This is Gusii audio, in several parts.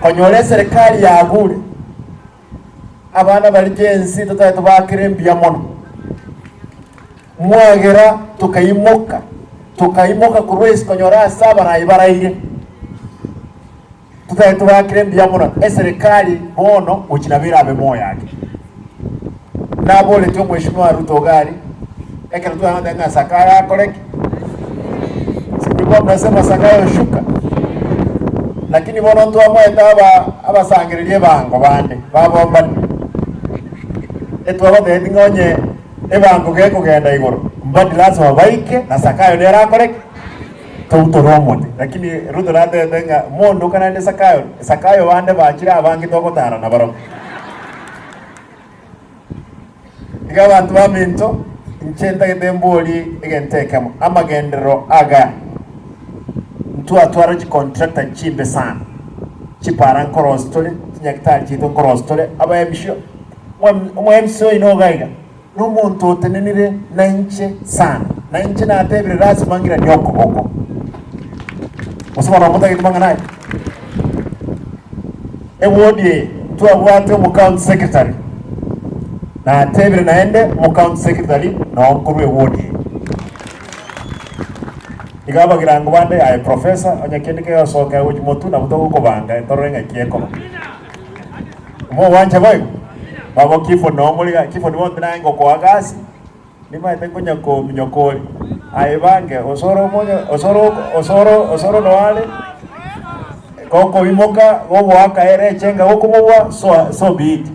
Konyora eserekari yagure, abana baria Gen-Z totari tobakere mbuya mono. Mwagera tokaimoka, tokaimoka korwa ase konyora ase abarai baraire. Totari tobakere mbuya mono eserekari bono gochia nabo erabe moyo ake. Naboretie omweshimiwa Ruto iga aria, ekero twagoteba ng'a Zakayo akore ki? Sijui mnasema Zakayo shuka, lakini bono ntwamoete aba abasangereria ebango bande babombani. Etwabatebetie ng'a onye ebango gekogenda igoro, mbadi lasima baike na Zakayo nere akore ki? Toutore omote. Lakini Ruto natebete ng'a mondoka naende Zakayo, Zakayo bande bachire abange togotara nabarabwo. Iga abanto baminto, inche ntagete mborie egento ekemo, amagenderero aga ntwatwara chicontractor chimbe sana, chipara nkorosia tore, chinyagitari chiaito nkorosia tore, aba MC, omo MC oino iga iga, nomonto otenenire nainche sana, nainche natebire lasima ng'iranie okoboko. Gose bono motagete mang'ana aya? Ewodi eye ntwabwate omo county secretary, natebire naende omo county secretary noo nkorwa ewodi eye. Iga abagirango bande aye professor onye kende kegosokera gochia motwe nabo togokobanga torore ng'aki ekoba. Mogwancha boigo? Babo kifo noo more iga, kifo nigo naye ngokoa gasi. Nimaete nkonya kominyoka ore. Aye bange, osoro omonye, osoro osoro osoro noare, gokoimoka gogoaka ere echenga gokomobua so so be it.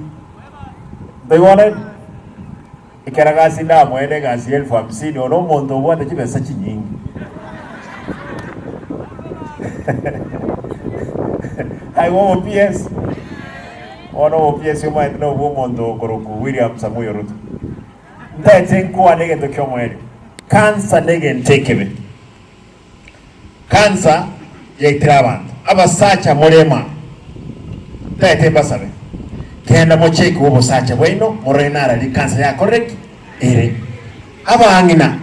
Ntoigwanani? Ekero gasi ndamoene egasi ya elfu hamsini oyo nomonto obwate chibesa chinyinge. Aye obo PS, bono obo PS omanyete nobwo omonto okorokwa William Samoei Ruto. Ntaete nkwane egento ki'omoerio. Kansa negento ekebe. Kansa yaitire abanto. Abasacha more ema. Ntaete mbasabe. Genda mocheke obosacha bwaino morore narari kansa yakorire ki? Ere. Abang'ina,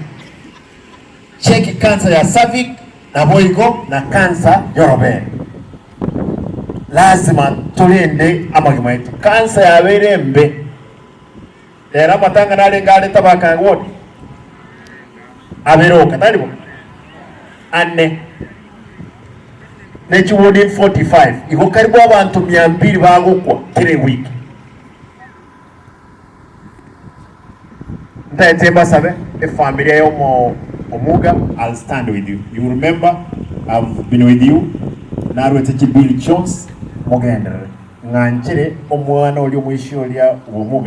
cheki kansa ya cervix naboigo na kansa y'orobere. Lazima torende amagima aito. Kansa yabeire embe. Ere amatanga narenge are tabaka ward abere oka, tari bo? Ane. Ne chiwodi 45. Igo karibu abanto mia mbili bagokwa kera ewiki. Ntaete mbasabe efamilia ya omo Omuga, I'll stand with you. You remember I've been with you, narwete chibill chionsi, mogenderere. Ng'anchere omwana oria omoisia oria bw'Omuga.